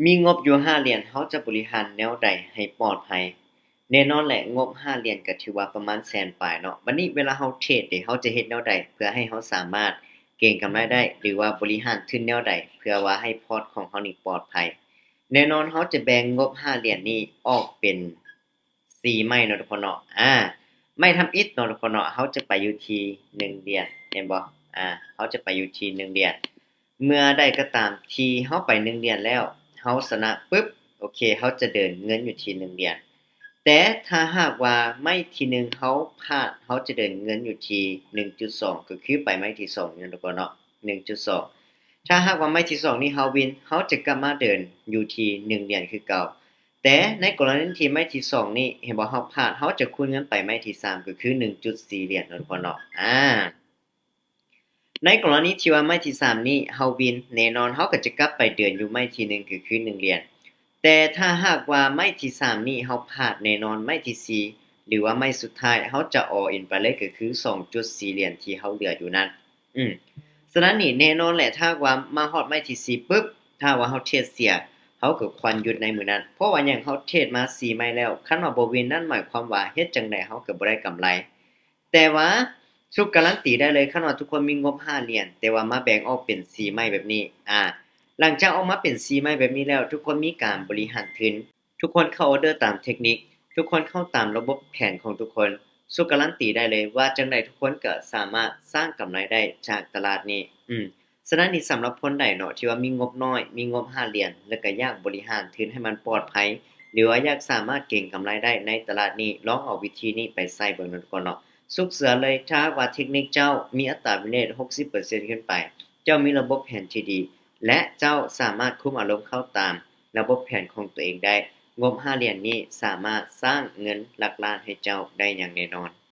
ມີງົບຢູ່ຫ້າຫຼຽນ ເຮົາຈະບໍລິຫານແນວໃດໃຫ້ປອດໄພ? ແນ່ນອນແຫຼະ ງົບຫ້າຫຼຽນກໍຖືວ່າປະມານແສນປາຍເນາະ. ບັດນີ້ເວລາເຮົາເທຣດເດ ເຮົາຈະເຮັດແນວໃດເພື່ອໃຫ້ເຮົາສາມາດເກັງກຳໄລໄດ້ ຫຼືວ່າບໍລິຫານທຶນແນວໃດເພື່ອວ່າໃຫ້ພອດຂອງເຮົານີ້ປອດໄພ? ແນ່ນອນເຮົາຈະແບ່ງງົບຫ້າຫຼຽນນີ້ອອກເປັນ ສີ່ໄມ້ເນາະທຸກຄົນເນາະ ອາ ໄມ້ທຳອິດເນາະທຸກຄົນເນາະ ເຮົາຈະໄປຢູ່ທີ່ໜຶ່ງຫຼຽນ ເຫັນບໍ່? ອາ ເຮົາຈະໄປຢູ່ທີ່ໜຶ່ງຫຼຽນ ເມື່ອໃດກໍຕາມທີ່ເຮົາໄປໜຶ່ງຫຼຽນແລ້ວ ເຮົາຊະນະປຶບ ໂອເຄ ເຮົາຈະເດີນເງິນຢູ່ທີ່ໜຶ່ງຫຼຽນ ແຕ່ຖ້າຫາກວ່າໄມ້ທີໜຶ່ງເຮົາພາດ ເຮົາຈະເດີນເງິນຢູ່ທີ່ໜຶ່ງຈຸດສອງ ກໍຄືໄປໄມ້ທີສອງເນາະທຸກຄົນເນາະ ໜຶ່ງຈຸດສອງ ຖ້າຫາກວ່າໄມ້ທີສອງນີ້ເຮົາວິນ ເຮົາຈະກັບມາເດີນຢູ່ທີ່ໜຶ່ງຫຼຽນຄືເກົ່າ ແຕ່ໃນກໍລະນີທີ່ໄມ້ທີສອງນີ້ ເຫັນບໍ່ ເຮົາພາດ ເຮົາຈະຄູນເງິນໄປໄມ້ທີສາມ ກໍຄືໜຶ່ງຈຸດສີ່ຫຼຽນເນາະທຸກຄົນເນາະ ອາ ໃນກໍລະນີທີ່ວ່າໄມ້ທີສາມນີ້ເຮົາວິນ ແນ່ນອນເຮົາກໍຈະກັບໄປເດີນຢູ່ໄມ້ທີໜຶ່ງ ກໍຄືໜຶ່ງຫຼຽນ ແຕ່ຖ້າຫາກວ່າໄມ້ທີສາມນີ້ເຮົາພາດ ແນ່ນອນໄມ້ທີສີ່ ຫຼືວ່າໄມ້ສຸດທ້າຍ ເຮົາຈະ all in ໄປເລີຍ ກໍຄືສອງຈຸດສີ່ຫຼຽນທີ່ເຮົາເຫຼືອຢູ່ນັ້ນ ອື ສະນັ້ນນີ້ແນ່ນອນແຫຼະ ຖ້າຫາກວ່າມາຮອດໄມ້ທີສີ່ປຶບ ຖ້າຫາກວ່າເຮົາເທຣດເສຍ ເຮົາກໍຄວນຢຸດໃນມື້ນັ້ນ ເພາະວ່າຫຍັງ? ເຮົາເທຣດມາສີ່ໄມ້ແລ້ວ ຄັນວ່າບໍ່ວິນ ນັ້ນໝາຍຄວາມວ່າເຮັດຈັ່ງໃດເຮົາກໍບໍ່ໄດ້ກຳໄລ ແຕ່ວ່າຊຸກກາຣັນຕີໄດ້ເລີຍ ຄັນວ່າທຸກຄົນມີງົບຫ້າຫຼຽນ ແຕ່ວ່າມາແບ່ງອອກເປັນສີ່ໄມ້ແບບນີ້ ອາ ຫຼັງຈາກອອກມາເປັນສີ່ໄມ້ແບບນີ້ແລ້ວ ທຸກຄົນມີການບໍລິຫານທຶນ ທຸກຄົນເຂົ້າອອເດີຕາມເທັກນິກ ທຸກຄົນເຂົ້າຕາມລະບົບແຜນຂອງທຸກຄົນ ຊຸກກາຣັນຕີໄດ້ເລີຍວ່າຈັ່ງໃດທຸກຄົນກໍສາມາດສ້າງກຳໄລໄດ້ຈາກຕະຫຼາດນີ້ ອື ສະນັ້ນນີ້ສຳລັບຄົນໃດເນາະ ທີ່ວ່າມີງົບນ້ອຍ ມີງົບຫ້າຫຼຽນ ແລ້ວກໍຢາກບໍລິຫານທຶນໃຫ້ມັນປອດໄພ ຫຼືວ່າຢາກສາມາດເກັງກຳໄລໄດ້ໃນຕະຫຼາດນີ້ ລອງເອົາວິທີນີ້ໄປໃຊ້ເບິ່ງເນາະທຸກຄົນເນາະ ຊຸກເຊື່ອເລີຍ ຖ້າຫາກວ່າເທັກນິກເຈົ້າມີອັດຕາວິນເຣດຫົກສິບເປີເຊັນຂຶ້ນໄປ ເຈົ້າມີລະບົບແຜນທີ່ດີ ແລະ ເຈົ້າສາມາດຄຸມອາລົມເຂົ້າຕາມລະບົບແຜນຂອງຕົວເອງໄດ້ ງົບຫ້າຫຼຽນນີ້ສາມາດສ້າງເງິນຫຼັກລ້ານໃຫ້ເຈົ້າໄດ້ຢ່າງແນ່ນອນ.